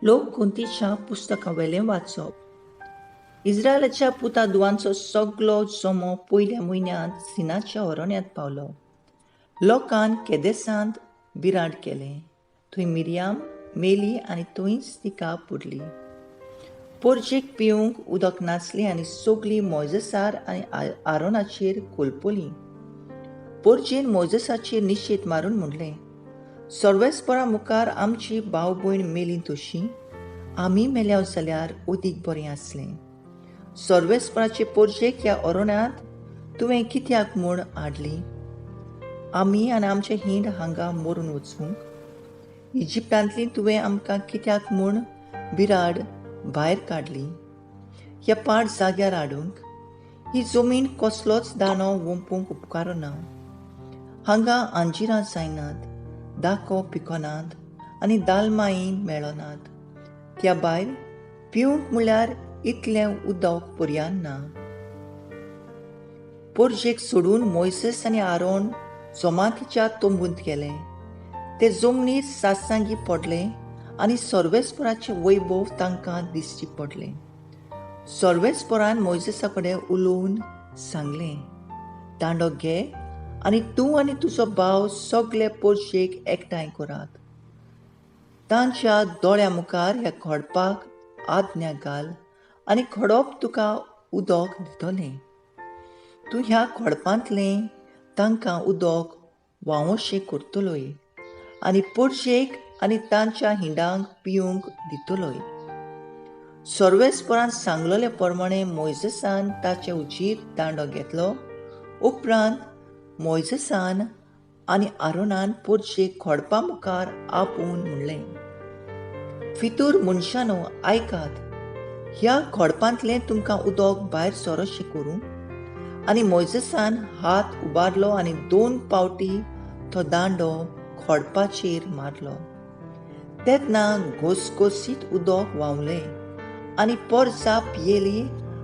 लोकगोंतीच्या पुस्तकावेलें वाचप. इस्रायलाच्या पुता दुवांचो सगलो जमो पयल्या म्हयन्यांत सिनाच्या अरण्यांत पावलो. लोकान केदेसांत बिराड केलें. थंय मिरयाम मेली आनी थंयच तिका पुरली. पोरजेक पिवंक उदक नासलें आनी सगळीं मोयजेसार आनी आरोनाचेर कोलपलीं. पोरजेन मोयजेसाचेर निशेध मारून म्हणलें, सर्वेस्परा मुखार आमची भाव भयण मेली तशी आमी मेल्या जाल्यार अदीक बरें आसलें. सर्वेस्पराचे पोरजेक ह्या अरण्यांत तुवें कित्याक म्हूण हाडली? आमी आनी आमचे हिंड हांगा मरून वचूंक? इजिप्तांतली तुवें आमकां कित्याक म्हूण बिराड भायर काडली? ह्या पाड जाग्यार हाडूंक? ही जमीन कसलोच दाणो वोंपूंक उपकारना. हांगा अंजिरां जायनात, दाको पिकनात आनी दालमाई मेळनात. त्या भायर पिवंक म्हळ्यार इतलें उदक पर्यान ना. पोरजेक सोडून मोयसेस आनी आरोन जमातीच्या तंबूंत गेले. ते जमनीर सासांगी पडले आनी सर्वेस्पराचें वैभव तांकां दिश्टी पडलें. सर्वेस्परान मोयजेसा कडेन उलोवन सांगलें, दांडो घे आनी तूं आनी तुजो भाव सगळे पोरजेक एकठांय करात. तांच्या दोळ्या मुखार ह्या खडपाक आज्ञा घाल आनी खडप तुका उदक दितलें. तूं ह्या खडपांतलें तांकां उदक व्हांवोशें करतलोय आनी पोरजेक आनी तांच्या हिंडांक पिवंक दितलोय. सर्वेस्परान सांगलेले प्रमाणे मोयजेसान ताचे उजीर दांडो घेतलो. उपरांत मोयजेसान आनी आरोनान पोरजेक खडपा मुखार आपोवन म्हणलें, फितूर मनशानो आयकात, ह्या खडपांतलें तुमकां उदक भायर सरोशें करूं. आनी मोयजेसान हात उबारलो आनी 2 पावटी तो दांडो खडपाचेर मारलो. तेन्ना घोसघोसीत उदक व्हांवलें आनी पोरसां पियेली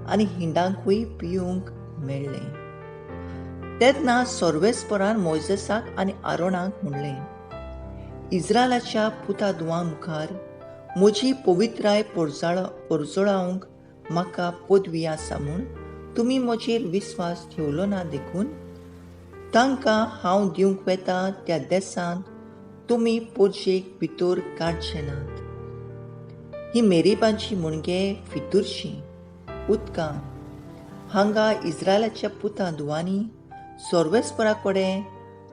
आनी हिंडांकूय पिवंक मेळ्ळें. तेन्ना सर्वेस्परान मोयजेसाक आनी आरोनाक म्हणलें, इस्रायलाच्या पुता दुवां मुखार म्हजी पवित्राय पोरजळावंक म्हाका पदवी आसा म्हूण तुमी म्हजेर विस्वास ठेवलो ना, देखून तांकां हांव दिवंक वेता त्या देसांत तुमी पोरजेक भितर काडचे नात. ही मेरीबांची मुणगे फितुरशी उदकां हांगा इस्रायलाच्या पुता दुवांनी सर्वेस्परा कडेन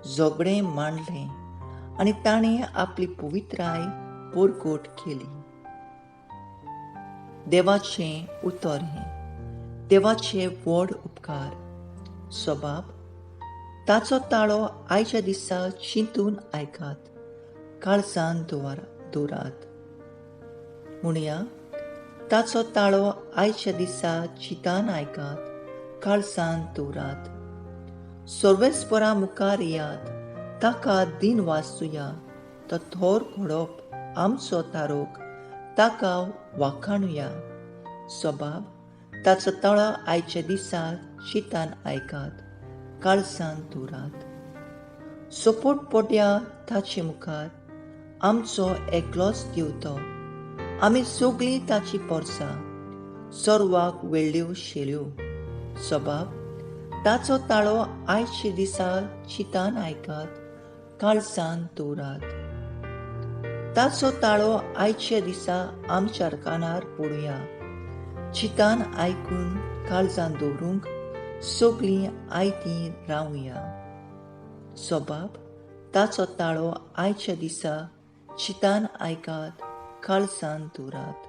झगडें मांडलें आनी ताणें आपली पवित्राय परगट केली. देवाचें उतर हें देवाचे व्हड उपकार. सबाब ताचो ताळो आयच्या दिसा चिंतून आयकात, काळजान दवरात. म्हणया, ताचो ताळो आयच्या दिसा चिंतान आयकात, काळजान दवरात. सर्वेस्परा मुखार येयात, ताका दिन वाचुया, तो थोर घडप आमचो तारोक, ताका वाखाणुया. सबाब ताचो ताळो आयच्या दिसा चिंतान आयकात, काळजान दवरात. सपोट पडया ताचे मुखार, आमचो एकलोच देवतो, आमी सगळीं ताची पोरसां, सर्वाक वेळ्यो शेल्यो. सबाब ताचो ताळो आयच्या दिसा चिंतान आयकात, काळजान दवरात. ताचो ताळो आयच्या दिसा आमच्या कानार पडुया, चिंतान आयकून काळजान दवरूंक सगळीं आयतीं रावया. सबाब ताचो ताळो आयच्या दिसा चिंतान आयकात, काळजान दवरात.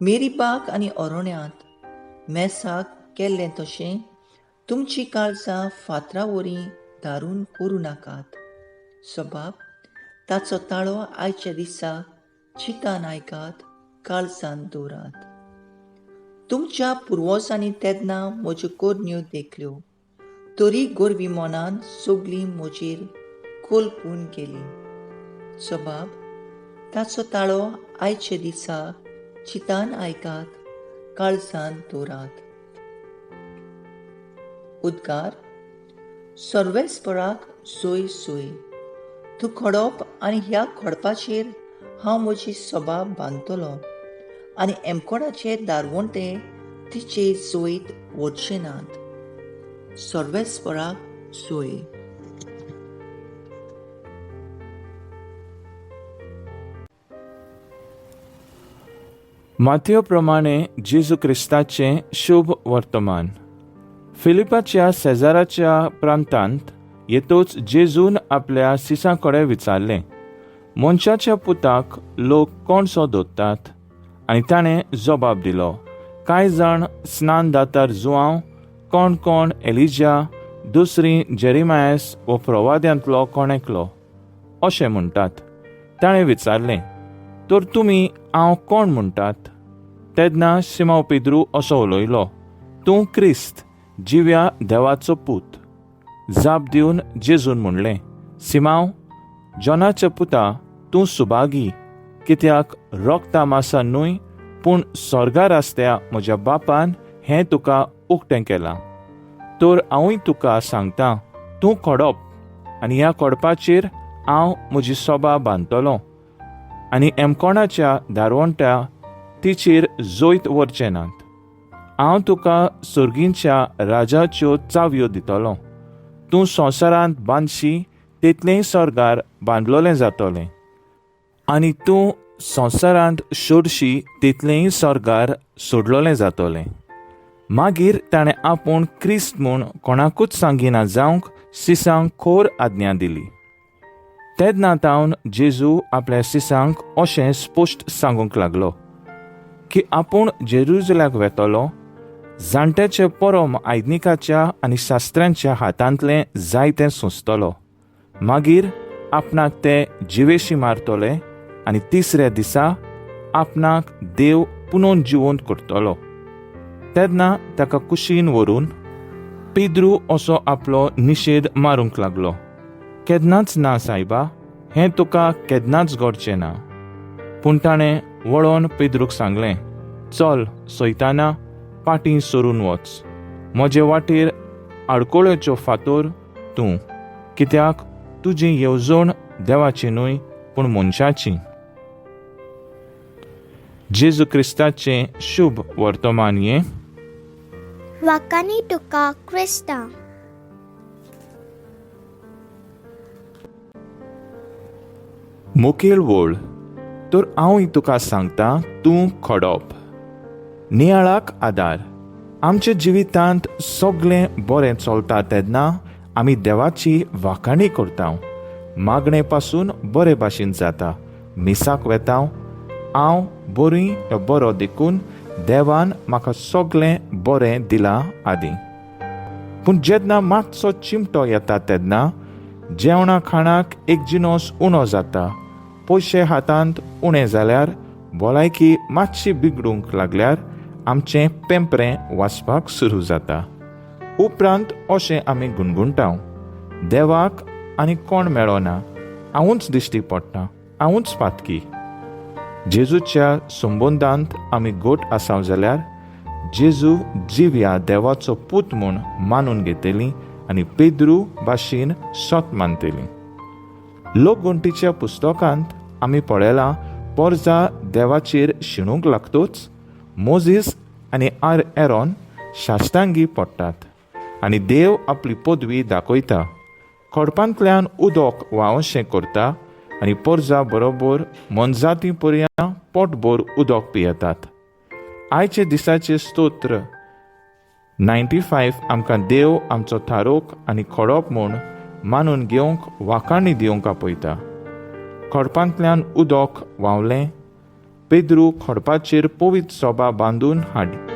मेरीबाक आनी अरण्यांत मेसाक केल्लें तशें तुमची काळजां फातरा वरी धारून करूं नाकात. सबाब ताचो ताळो आयच्या दिसा चिंतान आयकात, काळजान दवरात. तुमच्या पुर्वजांनी तेन्ना म्हज्यो करण्यो देखल्यो, तरी गोरवी मनान सगळीं म्हजेर कोलपून गेली. सबाब ताचो ताळो आयच्या दिसा चिंतान आयकात, काळजान दवरात. उद्गार. सर्वेस्पराक सोय सोय, तूं खडप आनी ह्या खडपाचेर हांव म्हजी सभा बांदतलो आनी एमकोणाचे दारवंटे तिचे जैत वचचे नात. सर्वेस्पराक जय. माथयो प्रमाणे जेजू क्रिस्ताचें शुभ वर्तमान. फिलिपाच्या सेजाराच्या प्रांतांत येतोच जेजून आपल्या सिसां कडेन विचारलें, मनशाच्या पुताक लोक कोणसो दोत्तात? आनी ताणें जबाब दिलो, कांय जाण स्नान दातार जुआंव, कोण कोण एलिजा, दुसरी जेरीमायस वो प्रवाद्यांतलो कोण एकलो अशें म्हणटात. ताणें विचारलें, तर तुमी हांव कोण म्हणटात? तेन्ना सिमांव पेद्रू असो उलयलो, तूं क्रिस्त, जिव्या देवाचो पूत. जाप दिवन जेजून म्हणलें, सिमांव, जॉनाच्या पुता, तूं सुभागी, कित्याक रोगता मासा न्हय पूण स्वर्गार आसत्या म्हज्या बापान हें तुका उक्तें केलां. तर हांवूय तुका सांगता, तूं कोडप आनी ह्या कोडपाचेर हांव म्हजी सोबा बांदतलो आनी एमकोणाच्या दारवंट्या तिचेर जैत व्हरचे नात. हांव तुका सर्गींच्या राजाच्यो चावयो दितलो. तूं संवसारांत बांदशी तितलेंय स्वर्गार बांदलोलें जातलें आनी तूं संवसारांत सोडशी तितलेंय स्वर्गार सोडलोलें जातलें. मागीर ताणें आपूण क्रिस्त म्हूण कोणाकूच सांगिना जावंक सिसांक खोर आज्ञा दिली. तेन्ना तावन जेजू आपल्या सिसांक अशें स्पश्ट सांगूंक लागलो की आपूण जेरुजल्याक वेतलो, जाणट्याचे परम आयदनिकाच्या आनी शास्त्र्यांच्या हातांतलें जायतें सोंसतलो, मागीर आपणाक ते जिवेशी मारतले आनी तिसऱ्या दिसा आपणाक देव पुनोन जिवंत करतलो. तेन्ना ताका कुशीन व्हरून पेद्रू असो आपलो निशेध मारूंक लागलो, केन्नाच ना सायबा, हें तुका केन्नाच घडचें ना. पूण ताणें वळोन पेद्रूक सांगलें, चल सैताना, पाटीं सरून वच, म्हजे वाटेर आडकोळ्याच्यो फातोर तूं, कित्याक तुजी येवजण देवाची न्हय पूण मनशाची. जेजू क्रिस्ताचें शुभ वर्तमान हें. वाकानी तुका क्रिस्ता. मुखेल वळ, तर हांवूय तुका सांगता, तूं खडप. नियाळाक आदार. आमच्या जिवितांत सगळें बरें चलता तेन्ना आमी देवाची वाखाणी करता, मागणे पासून बरे भाशेन जाता, मिसाक वेता, हांव बरी बरो देखून देवान म्हाका सगळें बरें दिलां आदी. पूण जेन्ना मातसो चिमटो येता तेन्ना जेवणा खाणाक एक जिनोस उणो जाता, पयशे हातांत उणें जाल्यार, भलायकी मातशी बिगडूंक लागल्यार आमचें पेंपरें वाचपाक सुरू जाता. उपरांत अशें आमी गुणगुणटा, देवाक आनी कोण मेळना, हांवूच दिश्टी पडटा, हांवूच पातकी. जेजूच्या संबंदांत आमी गोट आसाव जाल्यार जेजू जिव्या देवाचो पूत म्हूण मानून घेतली आनी पेद्रू भाशेन सत मानतली. लोकगुंटीच्या पुस्तकांत आमी पळयलां, पोरजा देवाचेर शिणूंक लागतोच मोजीस आनी आर एरॉन शास्तांगी पडटात आनी देव आपली पदवी दाखयता, खडपांतल्यान उदक व्हांवशें करता आनी पोरजा बरोबर मोनजाती पर्यां पोटभर उदक पियेतात. आयचे दिसाचे स्तोत्र 95 आमकां देव आमचो थारोक आनी खडप म्हूण मानून घेवंक वाखाणी दिवंक आपयता. खडपांतल्यान उदक व्हांवलें, पेद्रू खडपाचेर पवित्र सोबा बांदून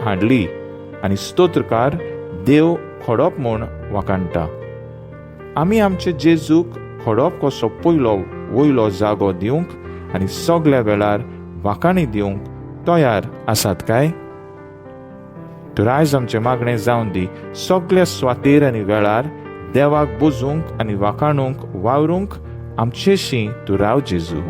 हाडली आनी स्तोत्रकार देव खडप म्हूण वाखाणटा. आमी आमचे जेजूक खडप कसो पयलो वयलो जागो दिवंक आनी सगल्या वेळार वाखाणी दिवंक तयार आसात काय? तर आयज आमचें मागणें जावन दी, सगल्या स्वातेर आनी वेळार देवाक बोजूंक आनी वाखाणूंक वावरूंक आमचेशी तूं राव जेजू.